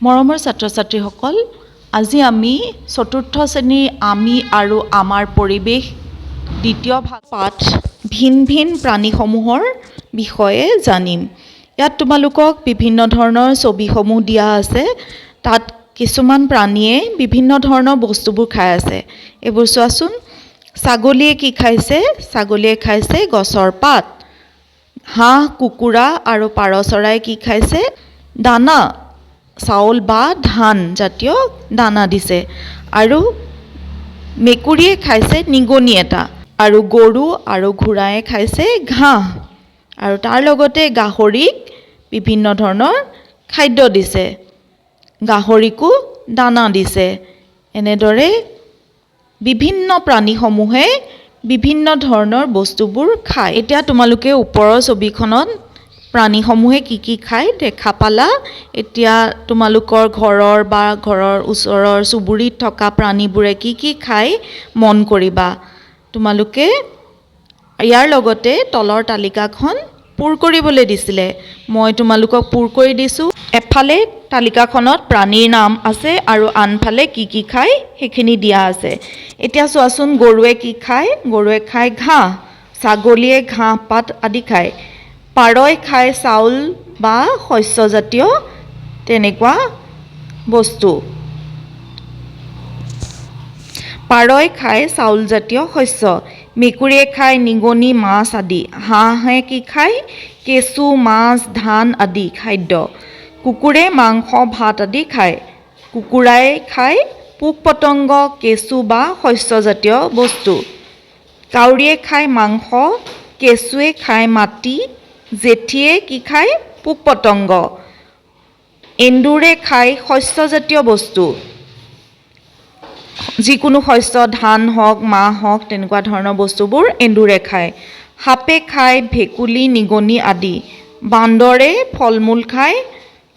মৰমৰ ছাত্ৰ ছাত্ৰীসকল, আজি আমি চতুৰ্থ শ্ৰেণীৰ আমি আৰু আমাৰ পৰিৱেশ দ্বিতীয় ভাগ পাঠ ভিন ভিন প্ৰাণীসমূহৰ বিষয়ে জানিম। ইয়াত তোমালোকক বিভিন্ন ধৰণৰ ছবিসমূহ দিয়া আছে। তাত কিছুমান প্ৰাণীয়ে বিভিন্ন ধৰণৰ বস্তুবোৰ খাই আছে। এইবোৰ চোৱাচোন, ছাগলীয়ে কি খাইছে? ছাগলীয়ে খাইছে গছৰ পাত। হাঁহ, কুকুৰা আৰু পাৰ চৰাই কি খাইছে? দানা, চাউল বা ধান জাতীয় দানা দিছে। আৰু মেকুৰীয়ে খাইছে নিগনি এটা, আৰু গৰু আৰু ঘোঁৰাই খাইছে ঘাঁহ, আৰু তাৰ লগতে গাহৰিক বিভিন্ন ধৰণৰ খাদ্য দিছে, গাহৰিকো দানা দিছে। এনেদৰে বিভিন্ন প্ৰাণীসমূহে বিভিন্ন ধৰণৰ বস্তুবোৰ খায়। এতিয়া তোমালোকে ওপৰৰ ছবিখনত প্ৰাণীসমূহে কি কি খায় দেখা পালা। এতিয়া তোমালোকৰ ঘৰৰ বা ঘৰৰ ওচৰৰ চুবুৰীত থকা প্ৰাণীবোৰে কি কি খায় মন কৰিবা। তোমালোকে ইয়াৰ লগতে তলৰ তালিকাখন পূৰ কৰিবলৈ দিছিলে, মই তোমালোকক পূৰ কৰি দিছোঁ। এফালে তালিকাখনত প্ৰাণীৰ নাম আছে আৰু আনফালে কি কি খায় সেইখিনি দিয়া আছে। এতিয়া চোৱাচোন, গৰুৱে কি খায়? গৰুৱে খায় ঘাঁহ, ছাগলীয়ে ঘাঁহ পাত আদি খায়, পাৰই খায় চাউল বা শস্যজাতীয় তেনেকুৱা বস্তু, পাৰই খায় চাউলজাতীয় শস্য, মেকুৰীয়ে খায় নিগনি, মাছ আদি, হাঁহে কি খায়? কেঁচু, মাছ, ধান আদি খাদ্য, কুকুৰে মাংস, ভাত আদি খায়, কুকুৰাই খায় পোক পতংগ, কেঁচু বা শস্যজাতীয় বস্তু, কাউৰীয়ে খায় মাংস, কেঁচুৱে খায় মাটি, জেঠীয়ে কি খায়? পোক পতংগ, এন্দুৰে খায় শস্যজাতীয় বস্তু, যিকোনো শস্য, ধান হওক, মাহ হওক, তেনেকুৱা ধৰণৰ বস্তুবোৰ এন্দুৰে খায়, সাপে খায় ভেকুলী, নিগনি আদি, বান্দৰে ফল মূল খায়,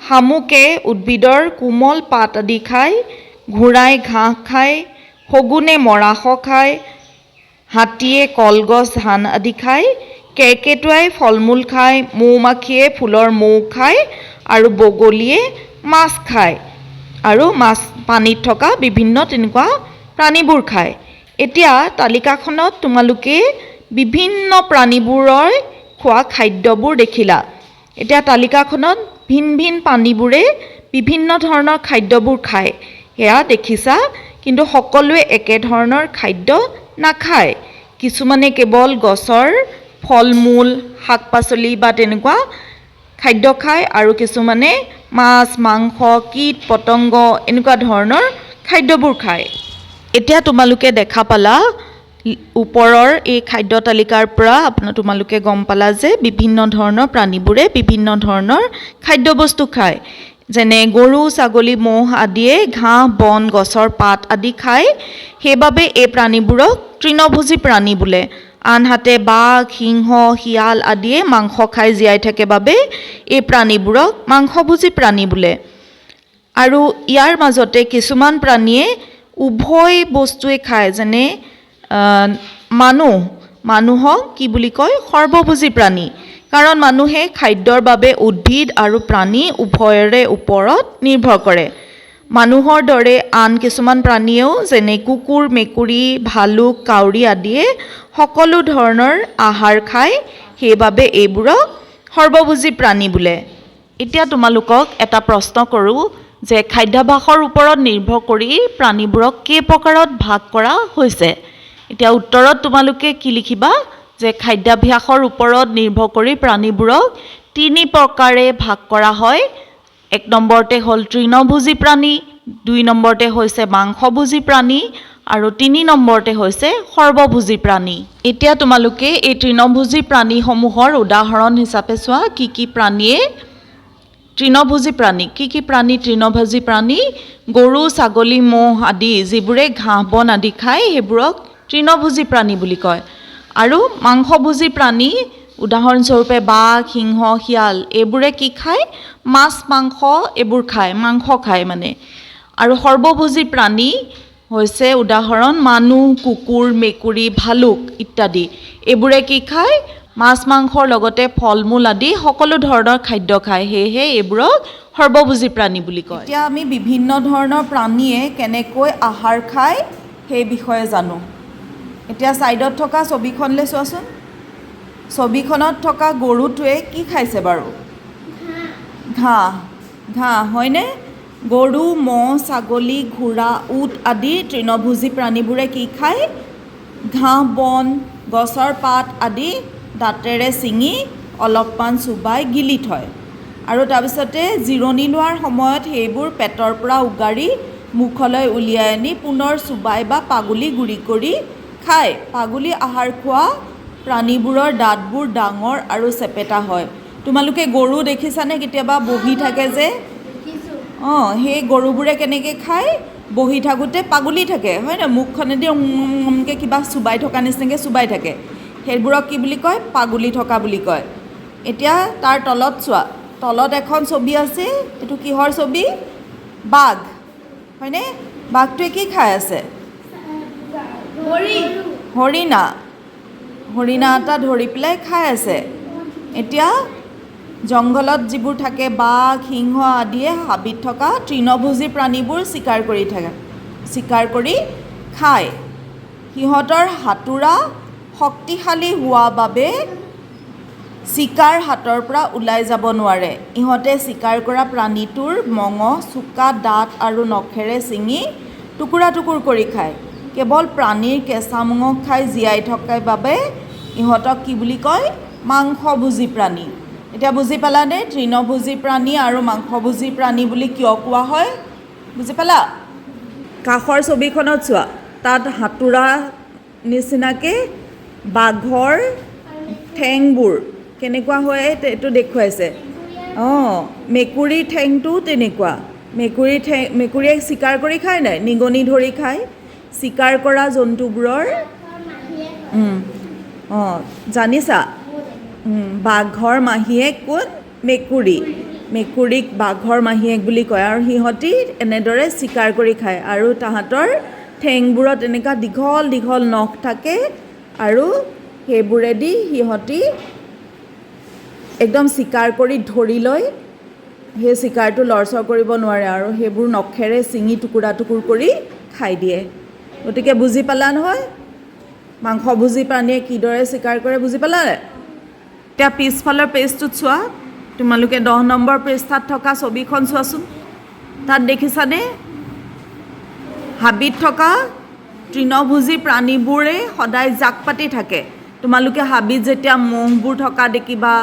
শামুকে উদ্ভিদৰ কোমল পাত আদি খায়, ঘোঁৰাই ঘাঁহ খায়, শগুনে মৰাশ খায়, হাতীয়ে কলগছ, ধান আদি খায়, কেৰ্কেটুৱাই ফল মূল খায়, মৌ মাখিয়ে ফুলৰ মৌ খায় আৰু বগলীয়ে মাছ খায় আৰু মাছ পানীত থকা বিভিন্ন তেনেকুৱা প্ৰাণীবোৰ খায়। এতিয়া তালিকাখনত তোমালোকে বিভিন্ন প্ৰাণীবোৰৰ খোৱা খাদ্যবোৰ দেখিলা। এতিয়া তালিকাখনত ভিন ভিন প্ৰাণীবোৰে বিভিন্ন ধৰণৰ খাদ্যবোৰ খায় সেয়া দেখিছা, কিন্তু সকলোৱে একেধৰণৰ খাদ্য নাখায়। কিছুমানে কেৱল গছৰ ফল মূল, শাক পাচলি বা তেনেকুৱা খাদ্য খায় আৰু কিছুমানে মাছ, মাংস, কীট পতংগ এনেকুৱা ধৰণৰ খাদ্যবোৰ খায়। এতিয়া তোমালোকে দেখা পালা ওপৰৰ এই খাদ্য তালিকাৰ পৰা তোমালোকে গম পালা যে বিভিন্ন ধৰণৰ প্ৰাণীবোৰে বিভিন্ন ধৰণৰ খাদ্যবস্তু খায়, যেনে গৰু, ছাগলী, ম'হ আদিয়ে ঘাঁহ, বন, গছৰ পাত আদি খায়। সেইবাবে এই প্ৰাণীবোৰক তৃণভোজী প্ৰাণী বোলে। আনহাতে বাঘ, সিংহ, শিয়াল আদিয়ে মাংস খাই জীয়াই থাকে বাবে এই প্ৰাণীবোৰক মাংসভোজী প্ৰাণী বোলে। আৰু ইয়াৰ মাজতে কিছুমান প্ৰাণীয়ে উভয় বস্তুৱে খায়, যেনে মানুহ, মানুহক কি বুলি কয়? সৰ্বভোজী প্ৰাণী, কাৰণ মানুহে খাদ্যৰ বাবে উদ্ভিদ আৰু প্ৰাণী উভয়ৰে ওপৰত নিৰ্ভৰ কৰে। মানুহৰ দৰে আন কিছুমান প্ৰাণীয়েও, যেনে কুকুৰ, মেকুৰী, ভালুক, কাউৰী আদিয়ে সকলো ধৰণৰ আহাৰ খায়, সেইবাবে এইবোৰক সৰ্বভোজী প্ৰাণী বোলে। এতিয়া তোমালোকক এটা প্ৰশ্ন কৰোঁ যে খাদ্যাভ্যাসৰ ওপৰত নিৰ্ভৰ কৰি প্ৰাণীবোৰক কেই প্ৰকাৰত ভাগ কৰা হৈছে? এতিয়া উত্তৰত তোমালোকে কি লিখিবা? যে খাদ্যাভ্যাসৰ ওপৰত নিৰ্ভৰ কৰি প্ৰাণীবোৰক তিনি প্ৰকাৰে ভাগ কৰা হয়। এক নম্বৰতে হ'ল তৃণভোজী প্ৰাণী, দুই নম্বৰতে হৈছে মাংসভোজী প্ৰাণী আৰু তিনি নম্বৰতে হৈছে সৰ্বভোজী প্ৰাণী। এতিয়া তোমালোকে এই তৃণভোজী প্ৰাণীসমূহৰ উদাহৰণ হিচাপে চোৱা কি কি প্ৰাণীয়ে তৃণভোজী প্ৰাণী, কি কি প্ৰাণী তৃণভোজী প্ৰাণী? গৰু, ছাগলী, ম'হ আদি যিবোৰে ঘাঁহ বন আদি খায় সেইবোৰক তৃণভোজী প্ৰাণী বুলি কয়। আৰু মাংসভোজী প্ৰাণী উদাহৰণস্বৰূপে বাঘ, সিংহ, শিয়াল এইবোৰে কি খায়? মাছ, মাংস এইবোৰ খায়, মাংস খায় মানে। আৰু সৰ্বভোজী প্ৰাণী হৈছে উদাহৰণ মানুহ, কুকুৰ, মেকুৰী, ভালুক ইত্যাদি, এইবোৰে কি খায়? মাছ মাংসৰ লগতে ফল মূল আদি সকলো ধৰণৰ খাদ্য খায়, সেয়েহে এইবোৰক সৰ্বভোজী প্ৰাণী বুলি কয়। এতিয়া আমি বিভিন্ন ধৰণৰ প্ৰাণীয়ে কেনেকৈ আহাৰ খায় সেই বিষয়ে জানো। এতিয়া ছাইডত থকা ছবিখনলৈ চোৱাচোন। ছবিখনত থকা গৰুটোৱে কি খাইছে বাৰু? ঘাঁহ। ঘাঁহ হয়নে? গৰু, ম'হ, ছাগলী, ঘোঁৰা, উট আদি তৃণভোজী প্ৰাণীবোৰে কি খায়? ঘাঁহ, বন, গছৰ পাত আদি দাঁতেৰে ছিঙি অলপমান চোবাই গিলি থয় আৰু তাৰপিছতে জিৰণি লোৱাৰ সময়ত সেইবোৰ পেটৰ পৰা উগাৰি মুখলৈ উলিয়াই আনি পুনৰ চোবাই বা পাগুলি গুড়ি কৰি খায়। পাগুলি আহাৰ খোৱা প্ৰাণীবোৰৰ দাঁতবোৰ ডাঙৰ আৰু চেপেটা হয়। তোমালোকে গৰু দেখিছানে কেতিয়াবা বহি থাকে যে? অঁ, সেই গৰুবোৰে কেনেকৈ খায়? বহি থাকোঁতে পাগুলি থাকে, হয় নহয়? মুখখনেদি উমকৈ কিবা চোবাই থকা নিচিনাকৈ চোবাই থাকে। সেইবোৰক কি বুলি কয়? পাগুলি থকা বুলি কয়। এতিয়া তাৰ তলত চোৱা, তলত এখন ছবি আছে। এইটো কিহৰ ছবি? বাঘ, হয়নে? বাঘটোৱে কি খাই আছে? হৰিণা। হৰিণা এটা ধৰি পেলাই খাই আছে। এতিয়া জংঘলত যিবোৰ থাকে, বাঘ, সিংহ আদিয়ে হাবিত থকা তৃণভোজী প্ৰাণীবোৰ চিকাৰ কৰি থাকে, চিকাৰ কৰি খায়। সিহঁতৰ হাতোৰা শক্তিশালী হোৱা বাবে চিকাৰ হাতৰ পৰা ওলাই যাব নোৱাৰে। ইহঁতে চিকাৰ কৰা প্ৰাণীটোৰ মঙহ চোকা দাঁত আৰু নখেৰে ছিঙি টুকুৰা টুকুৰ কৰি খায়। কেৱল প্ৰাণীৰ কেঁচা মঙহ খাই জীয়াই থকাৰ বাবে ইহঁতক কি বুলি কয়? মাংসভোজী প্ৰাণী। এতিয়া বুজি পালানে তৃণভোজী প্ৰাণী আৰু মাংসভোজী প্ৰাণী বুলি কিয় কোৱা হয়? বুজি পালা? কাষৰ ছবিখনত চোৱা, তাত হাতোৰা নিচিনাকৈ বাঘৰ ঠেংবোৰ কেনেকুৱা হয় এইটো দেখুৱাইছে। অঁ, মেকুৰীৰ ঠেংটোও তেনেকুৱা। মেকুৰীৰ ঠেং, মেকুৰীয়ে চিকাৰ কৰি খায় নাই? নিগনি ধৰি খায়। চিকাৰ কৰা জন্তুবোৰৰ, অঁ, জানিছা, বাঘৰ মাহীয়েক কোন? মেকুৰী। মেকুৰীক বাঘৰ মাহীয়েক বুলি কয়। আৰু সিহঁতি এনেদৰে চিকাৰ কৰি খায় আৰু তাহাঁতৰ ঠেংবোৰত এনেকুৱা দীঘল দীঘল নখ থাকে আৰু সেইবোৰেদি সিহঁতি একদম চিকাৰ কৰি ধৰি লৈ সেই চিকাৰটো লৰচৰ কৰিব নোৱাৰে আৰু সেইবোৰ নখেৰে ছিঙি টুকুৰা টুকুৰ কৰি খাই দিয়ে। গতিকে বুজি পালা নহয় মাংসভোজী প্ৰাণীয়ে কিদৰে চিকাৰ কৰে? বুজি পালা? এতিয়া পিছফালৰ পেজটোত চোৱা, তোমালোকে 10 নম্বৰ পৃষ্ঠাত থকা ছবিখন চোৱাচোন। তাত দেখিছানে হাবিত থকা তৃণভোজী প্ৰাণীবোৰে সদায় জাক পাতি থাকে। তোমালোকে হাবিত যেতিয়া ম'হবোৰ থকা দেখিবা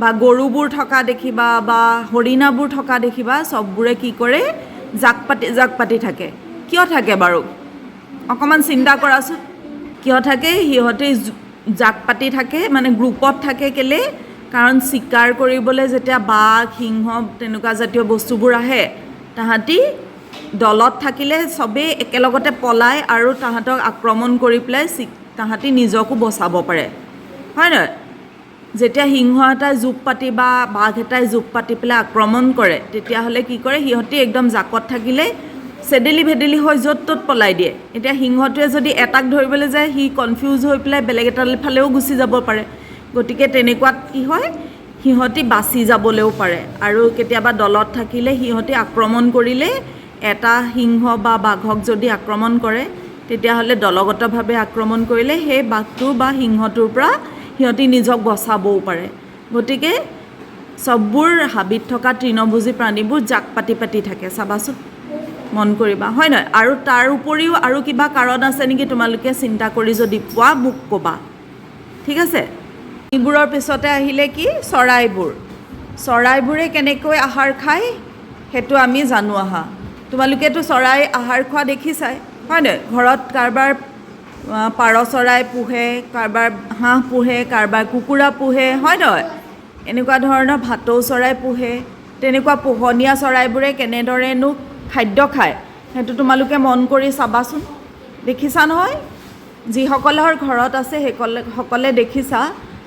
বা গৰুবোৰ থকা দেখিবা বা হৰিণাবোৰ থকা দেখিবা, চববোৰে কি কৰে? জাক পাতি জাক পাতি থাকে। কিয় থাকে বাৰু? অকণমান চিন্তা কৰাচোন, কিয় থাকে সিহঁতে জাক পাতি থাকে, মানে গ্ৰুপত থাকে কেলৈ? কাৰণ চিকাৰ কৰিবলৈ যেতিয়া বাঘ, সিংহ তেনেকুৱা জাতীয় বস্তুবোৰ আহে, তাহাঁতি দলত থাকিলে চবেই একেলগতে পলায় আৰু তাহাঁতক আক্ৰমণ কৰি পেলাই তাহাঁতি নিজকো বচাব পাৰে, হয় নহয়? যেতিয়া সিংহ এটাই জোপ পাতি বা বাঘ এটাই জোপ পাতি পেলাই আক্ৰমণ কৰে, তেতিয়াহ'লে কি কৰে সিহঁতি? একদম জাকত থাকিলে চেদেলি ভেদেলি হৈ য'ত ত'ত পলাই দিয়ে। এতিয়া সিংহটোৱে যদি এটাক ধৰিবলৈ যায়, সি কনফিউজ হৈ পেলাই বেলেগ এটাৰ ফালেও গুচি যাব পাৰে। গতিকে তেনেকুৱাত কি হয়, সিহঁতি বাচি যাবলৈও পাৰে। আৰু কেতিয়াবা দলত থাকিলে সিহঁতি আক্ৰমণ কৰিলে, এটা সিংহ বা বাঘক যদি আক্ৰমণ কৰে, তেতিয়াহ'লে দলগতভাৱে আক্ৰমণ কৰিলে সেই বাঘটো বা সিংহটোৰ পৰা সিহঁতি নিজক বচাবও পাৰে। গতিকে চববোৰ হাবিত থকা তৃণভোজী প্ৰাণীবোৰ জাক পাতি পাতি থাকে, চাবাচোন, মন কৰিবা, হয় নহয়? আৰু তাৰ উপৰিও আৰু কিবা কাৰণ আছে নেকি তোমালোকে চিন্তা কৰি যদি পোৱা মোক ক'বা, ঠিক আছে? এইবোৰৰ পিছতে আহিলে কি? চৰাইবোৰ। চৰাইবোৰে কেনেকৈ আহাৰ খায় সেইটো আমি জানো আহা। তোমালোকেতো চৰাই আহাৰ খোৱা দেখিছাই, হয় নহয়? ঘৰত কাৰোবাৰ পাৰ চৰাই পোহে, কাৰোবাৰ হাঁহ পোহে, কাৰোবাৰ কুকুৰা পোহে, হয় নহয়? এনেকুৱা ধৰণৰ ভাটৌ চৰাই পোহে। তেনেকুৱা পোহনীয়া চৰাইবোৰে কেনেদৰেনো খাদ্য খায় সেইটো তোমালোকে মন কৰি চাবাচোন। দেখিছা নহয়? যিসকলৰ ঘৰত আছে সেইসকলে দেখিছা,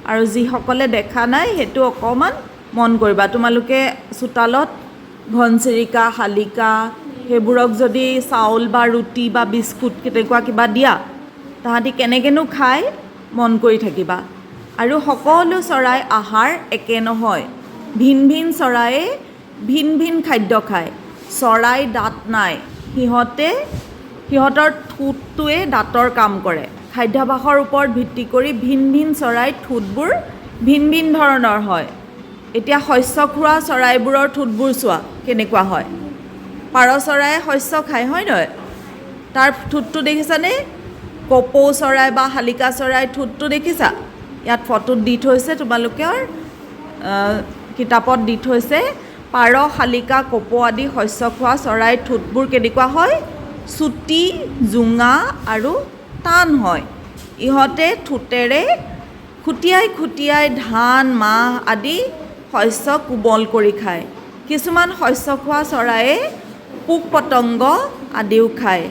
আৰু যিসকলে দেখা নাই সেইটো অকণমান মন কৰিবা। তোমালোকে চোতালত ঘনচিৰিকা, শালিকা সেইবোৰক যদি চাউল বা ৰুটি বা বিস্কুট তেনেকুৱা কিবা দিয়া, তাহাঁতি কেনেকৈনো খায় মন কৰি থাকিবা। আৰু সকলো চৰাই আহাৰ একে নহয়। ভিন ভিন চৰাইয়ে ভিন ভিন খাদ্য খায়। চৰাই দাঁত নাই, সিহঁতৰ ঠোঁটটোৱে দাঁতৰ কাম কৰে। খাদ্যাভ্যাসৰ ওপৰত ভিত্তি কৰি ভিন ভিন চৰাইৰ ঠোঁটবোৰ ভিন ভিন ধৰণৰ হয়। এতিয়া শস্য খোৱা চৰাইবোৰৰ ঠোঁটবোৰ চোৱা কেনেকুৱা হয়। পাৰ চৰাইয়ে শস্য খায়, হয় নহয়? তাৰ ঠোঁটটো দেখিছানে? কপৌ চৰাই বা শালিকা চৰাইৰ ঠোঁটটো দেখিছা? ইয়াত ফটোত দি থৈছে, তোমালোকৰ কিতাপত দি থৈছে। পাৰ, শালিকা, কপৌ আদি শস্য খোৱা চৰাইৰ ঠোঁটবোৰ কেনেকুৱা হয়? চুটি, জোঙা আৰু টান হয়। ইহঁতে ঠোঁটেৰে খুটিয়াই খুটিয়াই ধান, মাহ আদি শস্য কোমল কৰি খায়। কিছুমান শস্য খোৱা চৰাইয়ে পোক পতংগ আদিও খায়।